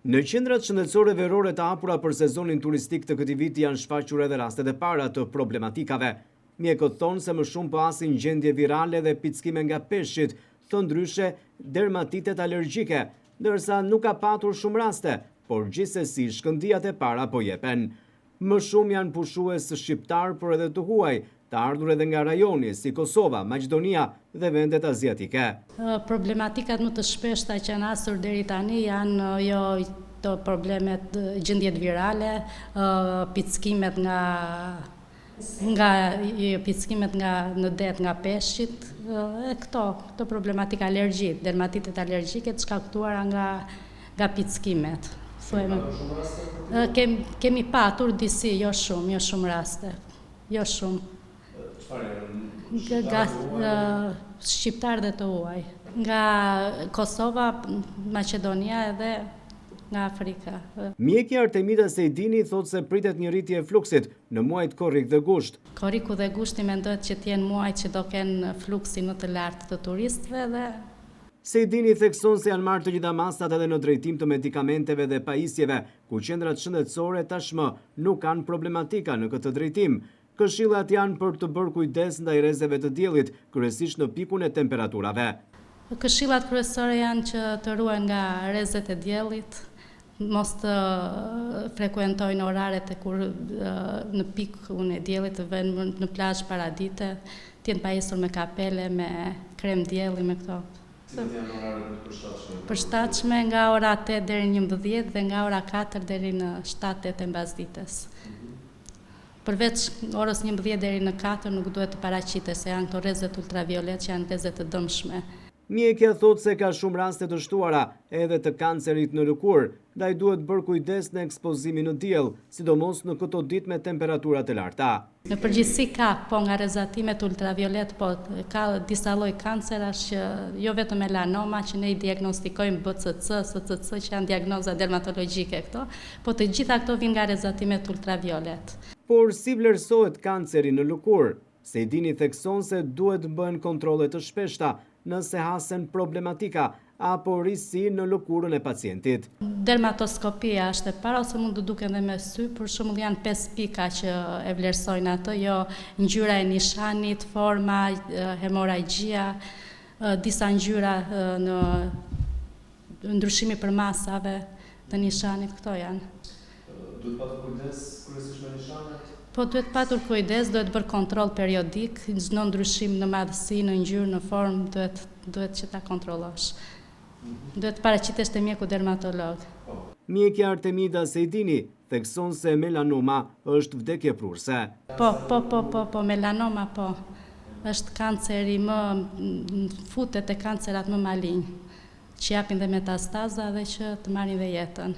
Në qendrat shëndetësore verore të hapura për sezonin turistik të këtij viti janë shfaqur edhe rastet e para të problematikave. Mjekët thonë se më shumë po hasin gjendje virale dhe pickime nga peshqit, thënë ndryshe dermatitet alergjike, ndërsa nuk ka patur shumë raste, por gjithsesi shkëndijat e para po jepen. Më shumë janë pushues shqiptarë por edhe të huaj, të ardhur edhe nga rajoni, si Kosova, Maqedonia dhe vendet aziatike. Problematikat më të shpeshta që janë hasur deri tani janë jo këto problemet, gjendjet virale, pickimet nga nga jo pickimet nga në det nga peshqit, e këto, këto problematika alergjitë, dermatitet alergjike të shkaktuara nga nga pickimet. Kem, kemi patur disi, jo shumë, jo shumë raste, jo shumë. Çfarë janë? Nga shqiptarë dhe të huaj. Nga Kosova, Maqedonia edhe nga Afrika. Mjekja Artemida Sejdini thotë se pritet një rritje e fluksit në muajt korrik dhe gusht. Korriku dhe gushti mendohet që të jenë muajt që do kenë fluksin më të lartë të turistëve dhe Sejdini thekson se janë marrë të gjitha masat edhe në drejtim të medikamenteve dhe pajisjeve, ku qendrat shëndetësore tashmë nuk kanë problematika në këtë drejtim. Këshillat janë për të bërë kujdes ndaj rrezeve të diellit, kryesisht në pikun e temperaturave. Këshillat kryesore janë që të ruhen nga rrezet e diellit, mos të frekuentojnë oraret e kur në pikun e diellit të venë në plazh paradite, të jenë pajisur me kapele, me krem dielli, me këto. Cilat janë oraret më të përshtatshme? Përshtatshme nga ora 8 deri në 11 dhe nga ora 4 deri në 7-8 e mbasdites. Përveç orës 11 deri në 4 nuk duhet të paraqite, se janë këto rrezet ultraviolet që janë rreze të dëmshme. Mjekja thotë se ka shumë raste të shtuara edhe të kancerit në lëkurë, ndaj duhet bërë kujdes në ekspozimin në diell, sidomos në këto ditë me temperatura të larta. Në përgjithësi ka, po nga rrezatimet ultraviolet, po ka disa lloj kancerash që jo vetëm melanoma që ne i diagnostikojmë BCC, SCC që janë diagnoza dermatologjike këto, po të gjitha këto vijnë nga rrezatimet ultraviolet. Por si vlerësohet kanceri në lëkurë? Sejdini thekson se duhet bëhen kontrolle të shpeshta nëse hasen problematika apo risi në lëkurën e pacientit. Dermatoskopia është e para ose mund të duken dhe me sy, për shembull janë 5 pika që e vlerësojnë atë, jo ngjyra e nishanit, forma, hemorragjia, disa ngjyra në ndryshimi përmasave të nishanit, këto janë. Duhet patur kujdes kryesisht me nishanet? Po duhet patur kujdes, duhet bërë kontroll periodik, çdo ndryshim në madhësi, në ngjyrë, në formë, duhet duhet që ta kontrollosh. Duhet paraqitesh te mjeku dermatolog. Mjekja Artemida Sejdini thekson se melanoma është vdekjeprurëse. Po, po, po, po, po, melanoma po. Është kanceri më futet te kancerat më malinj, që japin dhe metastaza dhe që të marrin dhe jetën.